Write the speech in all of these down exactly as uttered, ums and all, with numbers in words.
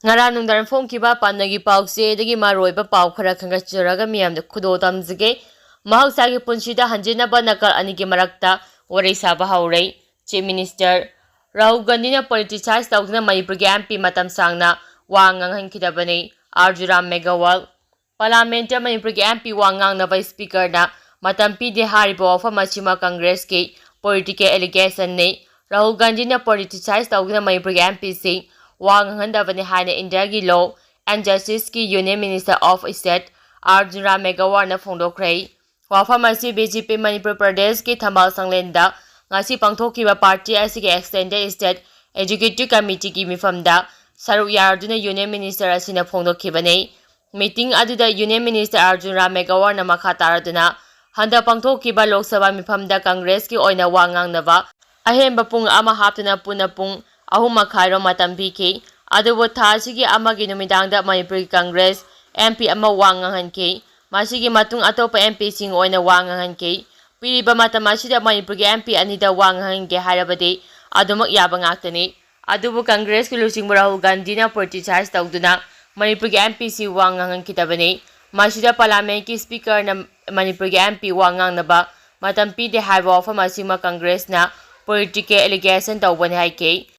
ꯉꯔꯥꯡ ꯅꯨꯡꯗꯥꯡ ꯐꯣꯡꯈꯤꯕ ꯄꯥꯟꯅꯒꯤ ꯄꯥꯎꯆꯦꯗꯒꯤ ꯃꯔꯨꯑꯣꯏꯕ ꯄꯥꯎ ꯈꯔ ꯈꯟꯒꯠꯆꯔꯒ ꯃꯤꯌꯥꯝꯗ ꯈꯨꯗꯣꯜ ꯇꯝꯖꯒꯦ꯫ ꯃꯍꯧꯁꯥꯒꯤ ꯄꯨꯟꯁꯤꯗ ꯍꯟꯖꯤꯟꯅꯕ ꯅꯥꯀꯜ ꯑꯅꯤꯒꯤ ꯃꯔꯛꯇ ꯋꯥꯔꯤ ꯁꯥꯕ ꯍꯧꯔꯦ꯫ Chief Minister ꯔꯥꯍꯨꯜ ꯒꯥꯟꯙꯤꯅ politicize ꯇꯧꯗꯨꯅ ꯃꯅꯤꯄꯨꯔꯒꯤ M P ꯃꯇꯝ ꯁꯥꯡꯅ ꯋꯥ ꯉꯥꯡꯍꯟꯈꯤꯗꯕꯅꯤ꯫ ꯑꯥꯔꯖꯨ ꯔꯥꯝ ꯃꯦꯘꯋꯥꯜ꯫ Parliament ꯇ ꯃꯅꯤꯄꯨꯔꯒꯤ M P ꯋꯥ ꯉꯥꯡꯅꯕ Speaker ꯅ ꯃꯇꯝ ꯄꯤꯗꯦ ꯍꯥꯏꯔꯤꯕ ꯋꯥꯐꯝ ꯑꯁꯤꯃ Congress ꯀꯤ political allegation ꯅꯤ꯫ ꯔꯥꯍꯨꯜ ꯒꯥꯟꯙꯤꯅ politicize ꯇꯧꯗꯨꯅ ꯃꯅꯤꯄꯨꯔꯒꯤ M P ꯁꯤꯡ ꯋꯥ ꯉꯥꯡꯍꯟꯗꯕꯅꯤ ꯍꯥꯏꯅ India ꯒꯤ Law and Justice ꯀꯤ Union Minister of State ꯑꯥꯔꯖꯨ Ram ꯃꯦꯘꯋꯥꯜꯅ ꯐꯣꯡꯗꯣꯛꯈ꯭ꯔꯦ꯫ ꯋꯥꯐꯝ ꯑꯁꯤ B J P ꯃꯅꯤꯄꯨꯔ ꯄ꯭ꯔꯗꯦꯁꯀꯤ ꯊꯝꯕꯥꯜ ꯁꯪꯂꯦꯟꯗ ꯉꯁꯤ ꯄꯥꯡꯊꯣꯛꯈꯤꯕ party ꯑꯁꯤꯒꯤ Extended State Executive Committee ꯒꯤ ꯃꯤꯐꯝꯗ ꯁꯔꯨꯛ ꯌꯥꯗꯨꯅ Union Minister ꯑꯁꯤꯅ ꯐꯣꯡꯗꯣꯛꯈꯤꯕꯅꯤ꯫ Meeting ꯑꯗꯨꯗ Union Minister ꯑꯥꯔꯖꯨꯟ ꯔꯥꯝ ꯃꯦꯘꯋꯥꯜꯅ ꯃꯈꯥ ꯇꯥꯔꯗꯨꯅ ꯍꯟꯗꯛ ꯄꯥꯡꯊꯣꯛꯈꯤꯕ ꯂꯣꯛ ꯁꯚꯥ ꯃꯤꯐꯝꯗ Congress ꯀꯤ ꯑꯣꯏꯅ ꯋꯥ ꯉꯥꯡꯅꯕ ꯑꯍꯦꯟꯕ ꯄꯨꯡ ꯑꯃ ꯍꯥꯞꯇꯨꯅ ꯄꯨꯟꯅ ꯄꯨꯡ ꯑꯍꯨꯝ ꯃꯈꯥꯏꯔꯣꯝ ꯃꯇꯝ ꯄꯤꯈꯤ꯫ ꯑꯗꯨꯕꯨ ꯊꯥ ꯑꯁꯤꯒꯤ ꯑꯃꯒꯤ ꯅꯨꯃꯤꯗꯥꯡꯗ ꯃꯅꯤꯄꯨꯔꯒꯤ Congress M P ꯑꯃ ꯋꯥ ꯉꯥꯡꯍꯟꯈꯤ꯫ ꯃꯁꯤꯒꯤ ꯃꯇꯨꯡ ꯑꯇꯣꯞꯄ M P ꯁꯤꯡ ꯑꯣꯏꯅ ꯋꯥ ꯉꯥꯡꯍꯟꯈꯤ꯫ ꯄꯤꯔꯤꯕ ꯃꯇꯝ ꯑꯁꯤꯗ ꯃꯅꯤꯄꯨꯔꯒꯤ M P ꯑꯅꯤꯗ ꯋꯥ ꯉꯥꯡꯍꯟꯒꯦ ꯍꯥꯏꯔꯕꯗꯤ ꯑꯗꯨꯃꯛ ꯌꯥꯕ ꯉꯥꯛꯇꯅꯤ꯫ ꯑꯗꯨꯕꯨ Congress ꯀꯤ ꯂꯨꯆꯤꯡꯕ ꯔꯥꯍꯨꯜ ꯒꯥꯟꯙꯤꯅ politicize ꯇꯧꯗꯨꯅ ꯃꯅꯤꯄꯨꯔꯒꯤ M P ꯁꯤ ꯋꯥ ꯉꯥꯡꯍꯟꯈꯤꯗꯕꯅꯤ꯫ ꯃꯁꯤꯗ Parliament ꯀꯤ Speaker ꯅ ꯃꯅꯤꯄꯨꯔꯒꯤ M P ꯋꯥ ꯉꯥꯡꯅꯕ ꯃꯇꯝ ꯄꯤꯗꯦ ꯍꯥꯏꯕ ꯋꯥꯐꯝ ꯑꯁꯤꯃ Congress ꯅ political allegation ꯇꯧꯕꯅꯤ ꯍꯥꯏꯈꯤ꯫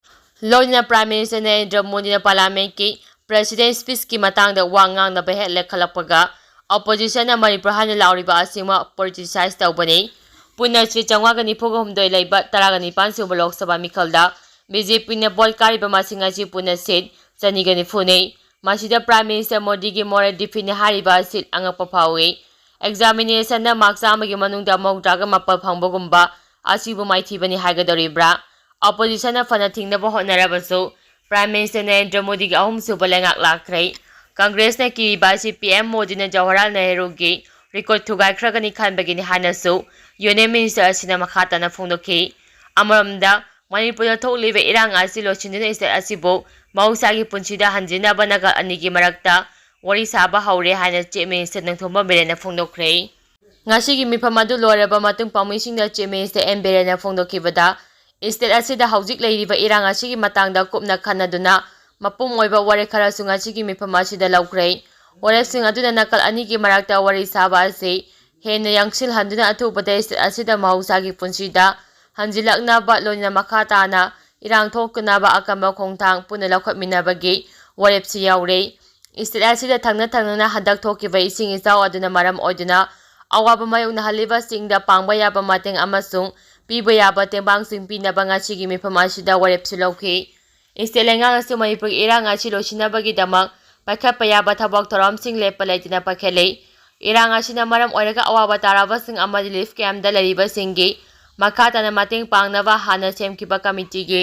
ꯂꯣꯏꯅꯅ Prime Minister ꯅꯔꯦꯟꯗ꯭ꯔ ꯃꯣꯗꯤꯅ Parliament ꯀꯤ President Speech ꯀꯤ ꯃꯇꯥꯡꯗ ꯋꯥ ꯉꯥꯡꯅꯕ ꯍꯦꯛ ꯂꯦꯞꯈꯠꯂꯛꯄꯒ Opposition ꯅ ꯃꯅꯤꯄꯨꯔ ꯍꯥꯏꯅ ꯂꯥꯎꯔꯤꯕ ꯑꯁꯤꯃ politicize ꯇꯧꯕꯅꯤ꯫ ꯄꯨꯟꯅ seat ꯆꯥꯝꯃꯉꯥꯒ ꯅꯤꯐꯨꯒ ꯍꯨꯝꯗꯣꯏ ꯂꯩꯕ ꯇꯔꯥꯒ ꯅꯤꯄꯥꯟ ꯁꯨꯕ Lok Sabha ꯃꯤꯈꯜꯗ B J P ꯅ vote ꯀꯥꯔꯤꯕ ꯃꯁꯤꯡ ꯑꯁꯤ ꯄꯨꯟꯅ seat ꯆꯅꯤꯒ ꯅꯤꯐꯨꯅꯤ꯫ ꯃꯁꯤꯗ Prime Minister ꯃꯣꯗꯤꯒꯤ moral defeat ꯅꯤ ꯍꯥꯏꯔꯤꯕ ꯑꯁꯤ ꯑꯉꯛꯄ ꯐꯥꯎꯏ꯫ Examination ꯗ mark ꯆꯥꯝꯃꯒꯤ ꯃꯅꯨꯡꯗ ꯃꯧꯗ꯭ꯔꯥꯒ ꯃꯥꯄꯜ ꯐꯪꯕꯒꯨꯝꯕ ꯑꯁꯤꯕꯨ ꯃꯥꯏꯊꯤꯕꯅꯤ ꯍꯥꯏꯒꯗꯧꯔꯤꯕ꯭ꯔꯥ? Opposition ꯅ ꯐꯅ ꯊꯤꯡꯅꯕ ꯍꯣꯠꯅꯔꯕꯁꯨ Prime Minister ꯅꯔꯦꯟꯗ꯭ꯔ ꯃꯣꯗꯤꯒꯤ ꯑꯍꯨꯝꯁꯨꯕ ꯂꯩꯉꯥꯛ ꯂꯥꯛꯈ꯭ꯔꯦ꯫ Congress ꯅ ꯀꯤꯔꯤꯕ ꯑꯁꯤ P M ꯃꯣꯗꯤꯅ ꯖꯋꯥꯍꯔꯂꯥꯜ ꯅꯦꯍꯔꯨꯒꯤ record ꯊꯨꯒꯥꯏꯈ꯭ꯔꯒꯅꯤ ꯈꯟꯕꯒꯤꯅꯤ ꯍꯥꯏꯅꯁꯨ Union Minister ꯑꯁꯤꯅ ꯃꯈꯥ ꯇꯥꯅ ꯐꯣꯡꯗꯣꯛꯈꯤ꯫ ꯑꯃꯔꯣꯝꯗ, ꯃꯅꯤꯄꯨꯔꯗ ꯊꯣꯛꯂꯤꯕ ꯏꯔꯥꯡ ꯑꯁꯤ ꯂꯣꯏꯁꯤꯟꯗꯨꯅ state ꯑꯁꯤꯕꯨ ꯃꯍꯧꯁꯥꯒꯤ ꯄꯨꯟꯁꯤꯗ ꯍꯟꯖꯤꯟꯅꯕ ꯅꯥꯀꯜ ꯑꯅꯤꯒꯤ ꯃꯔꯛꯇ ꯋꯥꯔꯤ ꯁꯥꯕ ꯍꯧꯔꯦ ꯍꯥꯏꯅ Chief Minister ꯅꯣꯡꯊꯣꯝꯕꯝ ꯕꯤꯔꯦꯟꯅ ꯐꯣꯡꯗꯣꯛꯈ꯭ꯔꯦ꯫ ꯉꯁꯤꯒꯤ ꯃꯤꯐꯝ ꯑꯗꯨ ꯂꯣꯏꯔꯕ ꯃꯇꯨꯡ ꯄꯥꯎꯃꯤꯁꯤꯡꯗ Chief Minister ꯑꯦꯟ ꯕꯤꯔꯦꯟꯅ ꯐꯣꯡꯗꯣꯛꯈꯤꯕꯗ, state ꯑꯁꯤꯗ ꯍꯧꯖꯤꯛ ꯂꯩꯔꯤꯕ ꯏꯔꯥꯡ ꯑꯁꯤꯒꯤ ꯃꯇꯥꯡꯗ ꯀꯨꯞꯅ ꯈꯟꯅꯗꯨꯅ ꯃꯄꯨꯝ ꯑꯣꯏꯕ ꯋꯥꯔꯦꯞ ꯈꯔꯁꯨ ꯉꯁꯤꯒꯤ ꯃꯤꯐꯝ ꯑꯁꯤꯗ ꯂꯧꯈ꯭ꯔꯦ꯫ ꯋꯥꯔꯦꯞꯁꯤꯡ ꯑꯗꯨꯅ ꯅꯥꯀꯜ ꯑꯅꯤꯒꯤ ꯃꯔꯛꯇ ꯋꯥꯔꯤ ꯁꯥꯕ ꯑꯁꯤ ꯍꯦꯟꯅ ꯌꯥꯡꯁꯤꯜꯍꯟꯗꯨꯅ ꯑꯊꯨꯕꯗ state ꯑꯁꯤꯗ ꯃꯍꯧꯁꯥꯒꯤ ꯄꯨꯟꯁꯤꯗ ꯍꯟꯖꯤꯜꯂꯛꯅꯕ, ꯂꯣꯏꯅꯅ ꯃꯈꯥ ꯇꯥꯅ ꯏꯔꯥꯡ ꯊꯣꯛꯇꯅꯕ ꯑꯀꯟꯕ ꯈꯣꯡꯊꯥꯡ ꯄꯨꯟꯅ ꯂꯧꯈꯠꯃꯤꯟꯅꯕꯒꯤ ꯋꯥꯔꯦꯞꯁꯨ ꯌꯥꯎꯔꯦ꯫ State ꯑꯁꯤꯗ ꯊꯪꯅ ꯊꯪꯅꯅ ꯍꯟꯗꯛ ꯊꯣꯛꯈꯤꯕ ꯏꯁꯤꯡ ꯏꯆꯥꯎ ꯑꯗꯨꯅ ꯃꯔꯝ ꯑꯣꯏꯗꯨꯅ ꯑꯋꯥꯕ ꯃꯥꯌꯣꯛꯅꯍꯜꯂꯤꯕꯁꯤꯡꯗ ꯄꯥꯡꯕ ꯌꯥꯕ ꯃꯇꯦꯡ ꯑꯃꯁꯨꯡ ꯄꯤꯕ ꯌꯥꯕ ꯇꯦꯡꯕꯥꯡꯁꯤꯡ ꯄꯤꯅꯕ ꯉꯁꯤꯒꯤ ꯃꯤꯐꯝ ꯑꯁꯤꯗ ꯋꯥꯔꯦꯞꯁꯨ ꯂꯧꯈꯤ꯫ State ꯂꯩꯉꯥꯛ ꯑꯁꯤ ꯃꯅꯤꯄꯨꯔꯒꯤ ꯏꯔꯥꯡ ꯑꯁꯤ ꯂꯣꯏꯁꯤꯟꯅꯕꯒꯤꯗꯃꯛ ꯄꯥꯏꯈꯠꯄ ꯌꯥꯕ ꯊꯕꯛ ꯊꯧꯔꯝꯁꯤꯡ ꯂꯦꯞꯄ ꯂꯩꯇꯅ ꯄꯥꯏꯈꯠꯂꯤ꯫ ꯏꯔꯥꯡ ꯑꯁꯤꯅ ꯃꯔꯝ ꯑꯣꯏꯔꯒ ꯑꯋꯥꯕ ꯇꯥꯔꯕꯁꯤꯡ ꯑꯃꯗꯤ relief camp ꯗ ꯂꯩꯔꯤꯕꯁꯤꯡꯒꯤ ꯃꯈꯥ ꯇꯥꯅ ꯃꯇꯦꯡ ꯄꯥꯡꯅꯕ ꯍꯥꯟꯅ ꯁꯦꯝꯈꯤꯕ committee ꯒꯤ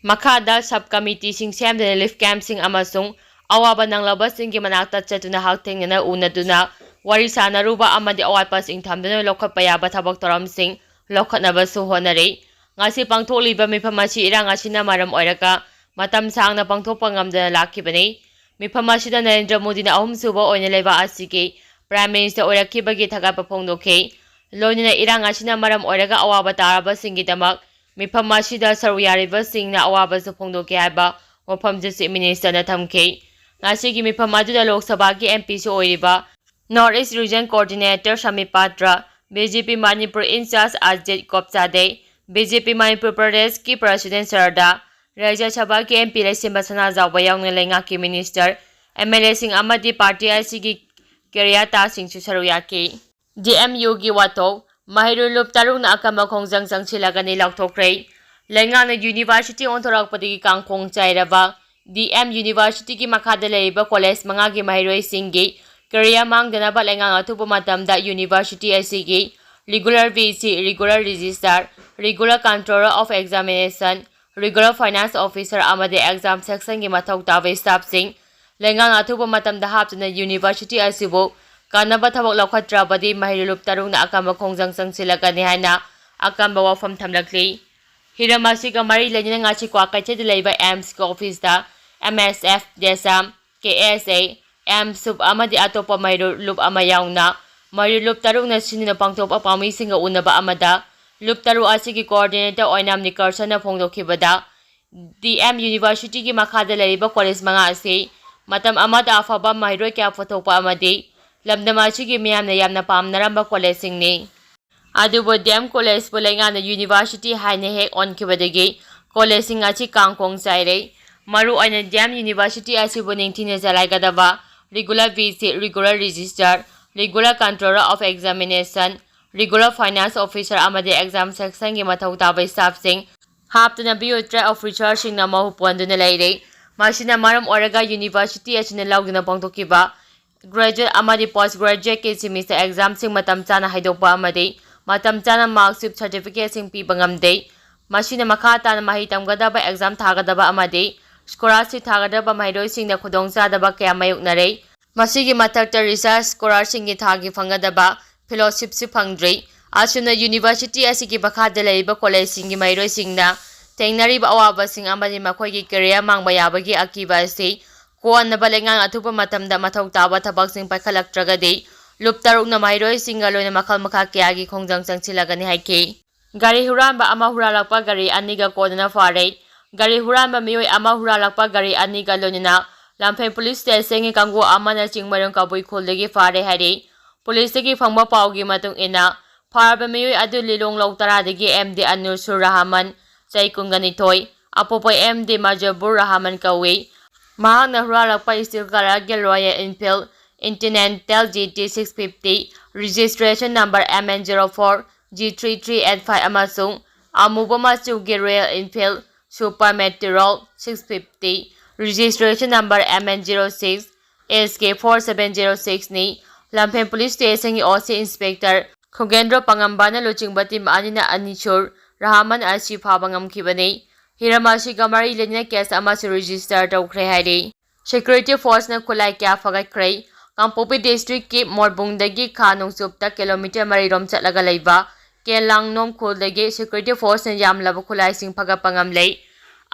ꯃꯈꯥꯗ sub committee ꯁꯤꯡ ꯁꯦꯝꯗꯨꯅ relief camp ꯁꯤꯡ ꯑꯃꯁꯨꯡ ꯑꯋꯥꯕ ꯅꯪꯂꯕꯁꯤꯡꯒꯤ ꯃꯅꯥꯛꯇ ꯆꯠꯇꯨꯅ ꯍꯛꯊꯦꯡꯅꯅ ꯎꯅꯗꯨꯅ ꯋꯥꯔꯤ ꯁꯥꯅꯔꯨꯕ ꯑꯃꯗꯤ ꯑꯋꯥꯠꯄꯁꯤꯡ ꯊꯝꯗꯨꯅ ꯂꯧꯈꯠꯄ ꯌꯥꯕ ꯊꯕꯛ ꯊꯧꯔꯝꯁꯤꯡ ꯂꯧꯈꯠꯅꯕꯁꯨ ꯍꯣꯠꯅꯔꯤ꯫ ꯉꯁꯤ ꯄꯥꯡꯊꯣꯛꯂꯤꯕ ꯃꯤꯐꯝ ꯑꯁꯤ ꯏꯔꯥꯡ ꯑꯁꯤꯅ ꯃꯔꯝ ꯑꯣꯏꯔꯒ ꯃꯇꯝ ꯁꯥꯡꯅ ꯄꯥꯡꯊꯣꯛꯄ ꯉꯝꯗꯅ ꯂꯥꯛꯈꯤꯕꯅꯤ꯫ ꯃꯤꯐꯝ ꯑꯁꯤꯗ ꯅꯔꯦꯟꯗ꯭ꯔ ꯃꯣꯗꯤꯅ ꯑꯍꯨꯝꯁꯨꯕ ꯑꯣꯏꯅ ꯂꯩꯕꯥꯛ ꯑꯁꯤꯒꯤ Prime Minister ꯑꯣꯏꯔꯛꯈꯤꯕꯒꯤ ꯊꯥꯒꯠꯄ ꯐꯣꯡꯗꯣꯛꯈꯤ꯫ ꯂꯣꯏꯅꯅ ꯏꯔꯥꯡ ꯑꯁꯤꯅ ꯃꯔꯝ ꯑꯣꯏꯔꯒ ꯑꯋꯥꯕ ꯇꯥꯔꯕꯁꯤꯡꯒꯤꯗꯃꯛ ꯃꯤꯐꯝ ꯑꯁꯤꯗ ꯁꯔꯨꯛ ꯌꯥꯔꯤꯕꯁꯤꯡꯅ ꯑꯋꯥꯕꯁꯨ ꯐꯣꯡꯗꯣꯛꯈꯤ ꯍꯥꯏꯕ ꯋꯥꯐꯝꯁꯨ Chief Minister ꯅ ꯊꯝꯈꯤ꯫ ꯉꯁꯤꯒꯤ ꯃꯤꯐꯝ ꯑꯗꯨꯗ ꯂꯣꯛ ꯁꯚꯥꯒꯤ M P ꯁꯨ ꯑꯣꯏꯔꯤꯕ North East Region Coordinator ꯁꯃꯤꯞ ꯄꯥꯇ꯭ꯔ, B J P Manipur in charge Ajit ꯒꯣꯞꯆꯥꯗꯦ, B J P Manipur ꯄ꯭ꯔꯗꯦꯁꯀꯤ President ꯁꯔꯗꯥ, ꯔꯥꯖ꯭ꯌ ꯁꯚꯥꯒꯤ M P ꯂꯩꯁꯦꯝꯕ ꯁꯅꯥꯖꯥꯎꯕ ꯌꯥꯎꯅ ꯂꯩꯉꯥꯛꯀꯤ Minister, M L A ꯁꯤꯡ ꯑꯃꯗꯤ party ꯑꯁꯤꯒꯤ ꯀꯦꯔꯤꯌꯥꯇꯥꯁꯤꯡꯁꯨ ꯁꯔꯨꯛ ꯌꯥꯈꯤ꯫ D M U ꯒꯤ ꯋꯥꯊꯣꯛ, ꯃꯍꯩꯔꯣꯏ ꯂꯨꯞ ꯇꯔꯨꯛꯅ ꯑꯀꯟꯕ ꯈꯣꯡꯖꯪ ꯆꯪꯁꯤꯜꯂꯒꯅꯤ ꯂꯥꯎꯊꯣꯛꯈ꯭ꯔꯦ꯫ ꯂꯩꯉꯥꯛꯅ university ꯑꯣꯟꯊꯣꯔꯛꯄꯗꯒꯤ ꯀꯥꯡꯈꯣꯡ ꯆꯥꯏꯔꯕ D M University ꯒꯤ ꯃꯈꯥꯗ ꯂꯩꯔꯤꯕ college ꯃꯉꯥꯒꯤ ꯃꯍꯩꯔꯣꯏꯁꯤꯡꯒꯤ career ꯃꯥꯡꯗꯅꯕ ꯂꯩꯉꯥꯛꯅ ꯑꯊꯨꯕ ꯃꯇꯝꯗ university ꯑꯁꯤꯒꯤ regular V C, regular registrar, regular controller of examination, regular finance officer ꯑꯃꯗꯤ exam section ꯒꯤ ꯃꯊꯧ ꯇꯥꯕ staff ꯁꯤꯡ ꯂꯩꯉꯥꯛꯅ ꯑꯊꯨꯕ ꯃꯇꯝꯗ ꯍꯥꯞꯇꯨꯅ university ꯑꯁꯤꯕꯨ ꯀꯥꯟꯅꯕ ꯊꯕꯛ ꯂꯧꯈꯠꯇ꯭ꯔꯕꯗꯤ ꯃꯍꯩꯔꯣꯏ ꯂꯨꯞ ꯇꯔꯨꯛꯅ ꯑꯀꯟꯕ ꯈꯣꯡꯖꯪ ꯆꯪꯁꯤꯜꯂꯛꯀꯅꯤ ꯍꯥꯏꯅ ꯑꯀꯟꯕ ꯋꯥꯐꯝ ꯊꯝꯂꯛꯂꯤ꯫ ꯍꯤꯔꯝ ꯑꯁꯤꯒ ꯃꯔꯤ ꯂꯩꯅꯅ ꯉꯁꯤ ꯀ꯭ꯋꯥꯀꯩꯊꯦꯜꯗ ꯂꯩꯕ AIIMS ꯀꯤ office ꯇ M S F, DESAM, K S A, AIIMS soup ꯑꯃꯗꯤ ꯑꯇꯣꯞꯄ ꯃꯍꯩꯔꯣꯏ ꯂꯨꯞ ꯑꯃ ꯌꯥꯎꯅ ꯃꯍꯩꯔꯣꯏ ꯂꯨꯞ ꯇꯔꯨꯛꯅ ꯁꯤꯟꯗꯨꯅ ꯄꯥꯡꯊꯣꯛꯄ ꯄꯥꯝꯃꯤꯁꯤꯡꯒ ꯎꯅꯕ ꯑꯃꯗ ꯂꯨꯞ ꯇꯔꯨꯛ ꯑꯁꯤꯒꯤ coordinator ꯑꯣꯏꯅ ꯅꯤꯀꯔꯁꯟꯅ ꯐꯣꯡꯗꯣꯛꯈꯤꯕꯗ ꯗꯤ ꯑꯦꯝ ꯌꯨꯅꯤꯚꯔꯁꯤꯇꯤꯒꯤ ꯃꯈꯥꯗ ꯂꯩꯔꯤꯕ ꯀꯣꯂꯦꯖ ꯃꯉꯥ ꯑꯁꯤ ꯃꯇꯝ ꯑꯃꯗ ꯑꯐꯕ ꯃꯍꯩꯔꯣꯏ ꯀꯌꯥ ꯄꯨꯊꯣꯛꯄ ꯑꯃꯗꯤ ꯂꯝꯗꯝ ꯑꯁꯤꯒꯤ ꯃꯤꯌꯥꯝꯅ ꯌꯥꯝꯅ ꯄꯥꯝꯅꯔꯝꯕ ꯀꯣꯂꯦꯖꯁꯤꯡꯅꯤ꯫ ꯑꯗꯨꯕꯨ ꯗꯤ ꯑꯦꯝ ꯀꯣꯂꯦꯖꯄꯨ ꯂꯩꯉꯥꯛꯅ ꯌꯨꯅꯤꯚꯔꯁꯤꯇꯤ ꯍꯥꯏꯅ ꯍꯦꯛ ꯑꯣꯟꯈꯤꯕꯗꯒꯤ ꯀꯣꯂꯦꯖꯁꯤꯡ ꯑꯁꯤ ꯀꯥꯡꯈꯣꯡ ꯆꯥꯏꯔꯦ꯫ ꯃꯔꯨ ꯑꯣꯏꯅ ꯗꯤ ꯑꯦꯝ ꯌꯨꯅꯤꯚꯔꯁꯤꯇꯤ ꯑꯁꯤꯕꯨ ꯅꯤꯡꯊꯤꯅ ꯆꯂꯥꯏꯒꯗꯕ regular V C, regular registrar, regular controller of examination, regular finance officer ꯑꯃꯗꯤ exam sectionꯒꯤ ꯃꯊꯧ ꯇꯥꯕ staffꯁꯤꯡ ꯍꯥꯞꯇꯨꯅ bureaucrat officerꯁꯤꯡꯅ ꯃꯍꯨ ꯄꯣꯟꯗꯨꯅ ꯂꯩꯔꯦ꯫ ꯃꯁꯤꯅ ꯃꯔꯝ ꯑꯣꯏꯔꯒ ꯌꯨꯅꯤꯚꯔꯁꯤꯇꯤ ꯑꯁꯤꯅ ꯂꯧꯗꯨꯅ ꯄꯥꯡꯊꯣꯛꯈꯤꯕ graduate ꯑꯃꯗꯤ post graduateꯀꯤ semester examꯁꯤꯡ ꯃꯇꯝ ꯆꯥꯅ ꯍꯥꯏꯗꯣꯛꯄ ꯑꯃꯗꯤ ꯃꯇꯝ ꯆꯥꯅ mark sheet certificateꯁꯤꯡ ꯄꯤꯕ ꯉꯝꯗꯦ꯫ ꯃꯁꯤꯅ ꯃꯈꯥ ꯇꯥꯅ ꯃꯍꯩ ꯇꯝꯒꯗꯕ, exam ꯊꯥꯒꯗꯕ ꯑꯃꯗꯤ scholarship ꯊꯥꯒꯗꯕ ꯃꯍꯩꯔꯣꯏꯁꯤꯡꯗ ꯈꯨꯗꯣꯡꯆꯥꯗꯕ ꯀꯌꯥ ꯃꯥꯌꯣꯛꯅꯔꯦ꯫ ꯃꯁꯤꯒꯤ ꯃꯊꯛꯇ research scholarꯁꯤꯡꯒꯤ ꯊꯥꯒꯤ ꯐꯪꯒꯗꯕ fellowshipꯁꯨ ꯐꯪꯗ꯭ꯔꯤ꯫ ꯑꯁꯨꯝꯅ ꯌꯨꯅꯤꯚꯔꯁꯤꯇꯤ ꯑꯁꯤꯒꯤ ꯃꯈꯥꯗ ꯂꯩꯔꯤꯕ ꯀꯣꯂꯦꯖꯁꯤꯡꯒꯤ ꯃꯍꯩꯔꯣꯏꯁꯤꯡꯅ ꯊꯦꯡꯅꯔꯤꯕ ꯑꯋꯥꯕꯁꯤꯡ ꯑꯃꯗꯤ ꯃꯈꯣꯏꯒꯤ career ꯃꯥꯡꯕ ꯌꯥꯕꯒꯤ ꯑꯀꯤꯕ ꯑꯁꯤ ꯀꯣꯛꯍꯟꯅꯕ ꯂꯩꯉꯥꯛꯅ ꯑꯊꯨꯕ ꯃꯇꯝꯗ ꯃꯊꯧ ꯇꯥꯕ ꯊꯕꯛꯁꯤꯡ ꯄꯥꯏꯈꯠꯂꯛꯇ꯭ꯔꯒꯗꯤ ꯂꯨꯞ ꯇꯔꯨꯛꯅ ꯃꯍꯩꯔꯣꯏꯁꯤꯡꯒ ꯂꯣꯏꯅ ꯃꯈꯜ ꯃꯈꯥ ꯀꯌꯥꯒꯤ ꯈꯣꯡꯖꯪ ꯆꯪꯁꯤꯜꯂꯒꯅꯤ ꯍꯥꯏꯈꯤ꯫ ꯒꯥꯔꯤ ꯍꯨꯔꯥꯟꯕ ꯑꯃ ꯍꯨꯔꯥꯜꯂꯛꯄ ꯒꯥꯔꯤ ꯑꯅꯤꯒ ꯀꯣꯟꯅꯅ ꯐꯥꯔꯦ꯫ ꯒꯥꯔꯤ ꯍꯨꯔꯥꯟꯕ ꯃꯤꯑꯣꯏ ꯑꯃ ꯍꯨꯔꯥꯜꯂꯛꯄ ꯒꯥꯔꯤ ꯑꯅꯤꯒ ꯂꯣꯏꯅꯅ ꯂꯝꯐꯦꯜ ꯄꯨꯂꯤꯁ ꯁ꯭ꯇꯦꯁꯟꯒꯤ ꯀꯥꯡꯕꯨ ꯑꯃꯅ ꯆꯤꯡꯃꯩꯔꯣꯡ ꯀꯕꯨꯏ ꯈꯨꯜꯗꯒꯤ ꯐꯥꯔꯦ ꯍꯥꯏꯔꯤ꯫ ꯄꯨꯂꯤꯁꯇꯒꯤ ꯐꯪꯕ ꯄꯥꯎꯒꯤ ꯃꯇꯨꯡ ꯏꯟꯅ, ꯐꯥꯔꯕ ꯃꯤꯑꯣꯏ ꯑꯗꯨ ꯂꯤꯂꯣꯡ ꯂꯧ ꯇꯔꯥꯗꯒꯤ ꯑꯦꯝ ꯗꯤ ꯑꯅꯨꯁꯨꯔ ꯔꯍꯃꯟ, ꯆꯍꯤ ꯀꯨꯟꯒ ꯅꯤꯊꯣꯏ, ꯑꯄꯣꯛꯄ ꯑꯦꯝ ꯗꯤ ꯃꯖꯕꯨꯔ ꯔꯍꯃꯟ ꯀꯧꯏ꯫ ꯃꯍꯥꯛꯅ ꯍꯨꯔꯥꯜꯂꯛꯄ steel colourꯒꯤ Royal Enfield Continental G T six fifty, registration number M N zero four G three three eight five ꯑꯃꯁꯨꯡ ꯑꯃꯨꯕ ꯃꯆꯨꯒꯤ Royal Enfield Super Meteor six fifty, registration number M N zero six S K four seven zero sixꯅꯤ꯫ Lamphel police ꯁ꯭ꯇꯦꯁꯟꯒꯤ O C Inspector Khugendro ꯄꯥꯉꯝꯕꯅ ꯂꯨꯆꯤꯡꯕ team ꯑꯅꯤꯅ ꯑꯅꯤꯁꯨꯔ ꯔꯍꯃꯟ ꯑꯁꯤ ꯐꯥꯕ ꯉꯝꯈꯤꯕꯅꯤ꯫ ꯍꯤꯔꯝ ꯑꯁꯤꯒ ꯃꯔꯤ ꯂꯩꯅꯅ case ꯑꯃꯁꯨ register ꯇꯧꯈ꯭ꯔꯦ ꯍꯥꯏꯔꯤ꯫ Security forceꯅ ꯈꯨꯠꯂꯥꯏ ꯀꯌꯥ ꯐꯒꯠꯈ꯭ꯔꯦ꯫ ꯀꯥꯡꯄꯣꯛꯄꯤ districtꯀꯤ ꯃꯣꯔꯕꯨꯡꯗꯒꯤ ꯈꯥ ꯅꯣꯡꯆꯨꯞꯇ kilometre ꯃꯔꯤ ꯔꯣꯝ ꯆꯠꯂꯒ ꯂꯩꯕ ꯀꯦꯂꯥꯡꯅꯣꯝ ꯈꯨꯜꯗꯒꯤ security forceꯅ ꯌꯥꯝꯂꯕ ꯈꯨꯠꯂꯥꯏꯁꯤꯡ ꯐꯒꯠꯄ ꯉꯝꯂꯦ꯫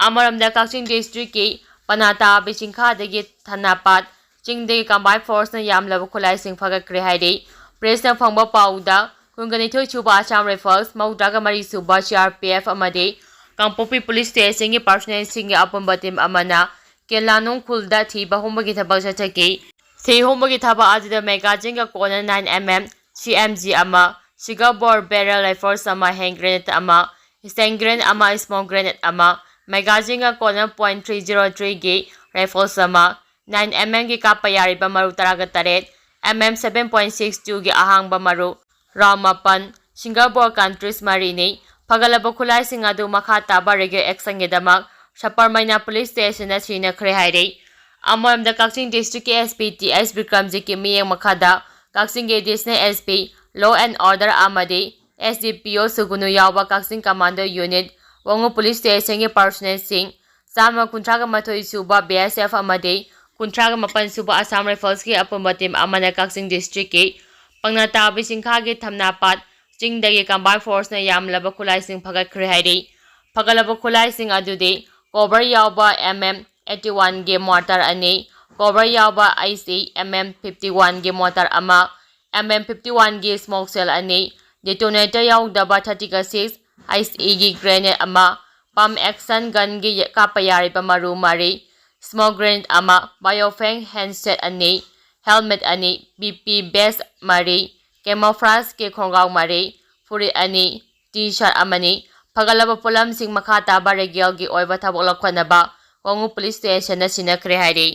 ꯑꯃꯔꯣꯝꯗ ꯀꯛꯆꯤꯡ districtꯀꯤ ꯄꯅꯥꯇꯥ ꯕꯤꯆꯤꯡꯈꯥꯗꯒꯤ ꯊꯅꯥꯄꯥꯠ ꯆꯤꯡꯗꯒꯤ combined forceꯅ ꯌꯥꯝꯂꯕ ꯈꯨꯠꯂꯥꯏꯁꯤꯡ ꯐꯒꯠꯈ꯭ꯔꯦ ꯍꯥꯏꯔꯤ꯫ Pressꯅ ꯐꯪꯕ ꯄꯥꯎꯗ, ꯀꯨꯟꯒ ꯅꯤꯊꯣꯏ ꯁꯨꯕ Assam Rifles, ꯃꯧꯗ꯭ꯔꯥꯒ ꯃꯔꯤ ꯁꯨꯕ C R P F ꯑꯃꯗꯤ ꯀꯥꯡꯄꯣꯛꯄꯤ ꯄꯨꯂꯤꯁ ꯁ꯭ꯇꯦꯁꯟꯒꯤ ꯄꯥꯔꯁꯣꯅꯦꯜꯁꯤꯡꯒꯤ ꯑꯄꯨꯟꯕ ꯇꯤꯝ ꯑꯃꯅ ꯀꯦꯂꯥꯅꯨꯡ ꯈꯨꯜꯗ ꯊꯤꯕ ꯍꯨꯝꯕꯒꯤ ꯊꯕꯛ ꯆꯠꯊꯈꯤ꯫ ꯊꯤ ꯍꯨꯝꯕꯒꯤ ꯊꯕꯛ ꯑꯗꯨꯗ ꯃꯦꯒꯥꯖꯤꯟꯒ ꯀꯣꯟꯅ nine M M, C M G ꯑꯃ, single bore barrel rifles ꯑꯃ, hand grenade ꯑꯃ, stun grenade ꯑꯃ, smoke grenade ꯑꯃ, ꯃꯦꯒꯥꯖꯤꯟꯒ ꯀꯣꯟꯅ point three zero three ꯒꯤ rifles ꯑꯃ, nine M M ꯒꯤ ꯀꯥꯞꯄ ꯌꯥꯔꯤꯕ ꯃꯔꯨ ꯇꯔꯥꯒ ꯇꯔꯦꯠ, M M seven point six two ꯒꯤ ꯑꯍꯥꯡꯕ ꯃꯔꯨ round ꯃꯥꯄꯟ, single bore cartridge ꯃꯔꯤꯅꯤ꯫ ꯐꯒꯠꯂꯕ ꯈꯨꯠꯂꯥꯏꯁꯤꯡ ꯑꯗꯨ ꯃꯈꯥ ꯇꯥꯕ legal actionꯒꯤꯗꯃꯛ ꯁꯄꯔꯃꯩꯅ ꯄꯨꯂꯤꯁ ꯁ꯭ꯇꯦꯁꯟꯗ ꯁꯤꯟꯅꯈ꯭ꯔꯦ ꯍꯥꯏꯔꯤ꯫ ꯑꯃꯔꯣꯝꯗ ꯀꯛꯆꯤꯡ districtꯀꯤ S P T S ꯕꯤꯀ꯭ꯔꯝꯖꯤꯠꯀꯤ ꯃꯤꯠꯌꯦꯡ ꯃꯈꯥꯗ ꯀꯛꯆꯤꯡꯒꯤ additional S P law and order ꯑꯃꯗꯤ S D P O ꯁꯨꯒꯨꯅꯨ ꯌꯥꯎꯕ ꯀꯛꯆꯤꯡ commando unit, ꯋꯥꯉꯨ ꯄꯨꯂꯤꯁ ꯁ꯭ꯇꯦꯁꯟꯒꯤ ꯄꯥꯔꯁꯣꯅꯦꯜꯁꯤꯡ, ꯆꯥꯝꯃ ꯀꯨꯟꯊ꯭ꯔꯥꯒ ꯃꯥꯊꯣꯏ ꯁꯨꯕ B S F ꯑꯃꯗꯤ ꯀꯨꯟꯊ꯭ꯔꯥꯒ ꯃꯥꯄꯟ ꯁꯨꯕ Assam Riflesꯀꯤ ꯑꯄꯨꯟꯕ ꯇꯤꯝ ꯑꯃꯅ ꯀꯛꯆꯤꯡ districtꯀꯤ ꯄꯪꯅꯥꯇꯥꯕꯤ ꯆꯤꯡꯈꯥꯒꯤ ꯊꯝꯅꯥꯄꯥꯠ ꯆꯤꯡꯗꯒꯤ combined forceꯅ ꯌꯥꯝꯂꯕ ꯈꯨꯠꯂꯥꯏꯁꯤꯡ ꯐꯒꯠꯈ꯭ꯔꯦ ꯍꯥꯏꯔꯤ꯫ ꯐꯒꯠꯂꯕ ꯈꯨꯠꯂꯥꯏꯁꯤꯡ ꯑꯗꯨꯗꯤ cover ꯌꯥꯎꯕ M M eighty-oneꯒꯤ mortar ꯑꯅꯤ, cover ꯌꯥꯎꯕ I C M M fifty-oneꯒꯤ mortar ꯑꯃ, M M fifty-oneꯒꯤ smoke shell ꯑꯅꯤ, detonator ꯌꯥꯎꯗꯕ thirty-six I C ꯒꯤ grenade ꯑꯃ, pump action gunꯒꯤ ꯀꯥꯞꯄ ꯌꯥꯔꯤꯕ ꯃꯔꯨ ꯃꯔꯤ, smoke grenade ꯑꯃ, Baofeng handset ꯑꯅꯤ, helmet ꯑꯅꯤ, B P vest ꯃꯔꯤ, camouflageꯀꯤ ꯈꯣꯡꯒ꯭ꯔꯥꯎ ꯃꯔꯤ, ꯐꯨꯔꯤꯠ ꯑꯅꯤ, T-shirt ꯑꯃꯅꯤ꯫ ꯐꯒꯠꯂꯕ ꯄꯣꯠꯂꯝꯁꯤꯡ ꯃꯈꯥ ꯇꯥꯕ legalꯒꯤ ꯑꯣꯏꯕ ꯊꯕꯛ ꯂꯧꯈꯠꯅꯕ ꯋꯥꯉꯨ ꯄꯨꯂꯤꯁ ꯁ꯭ꯇꯦꯁꯟꯗ ꯁꯤꯟꯅꯈ꯭ꯔꯦ ꯍꯥꯏꯔꯤ꯫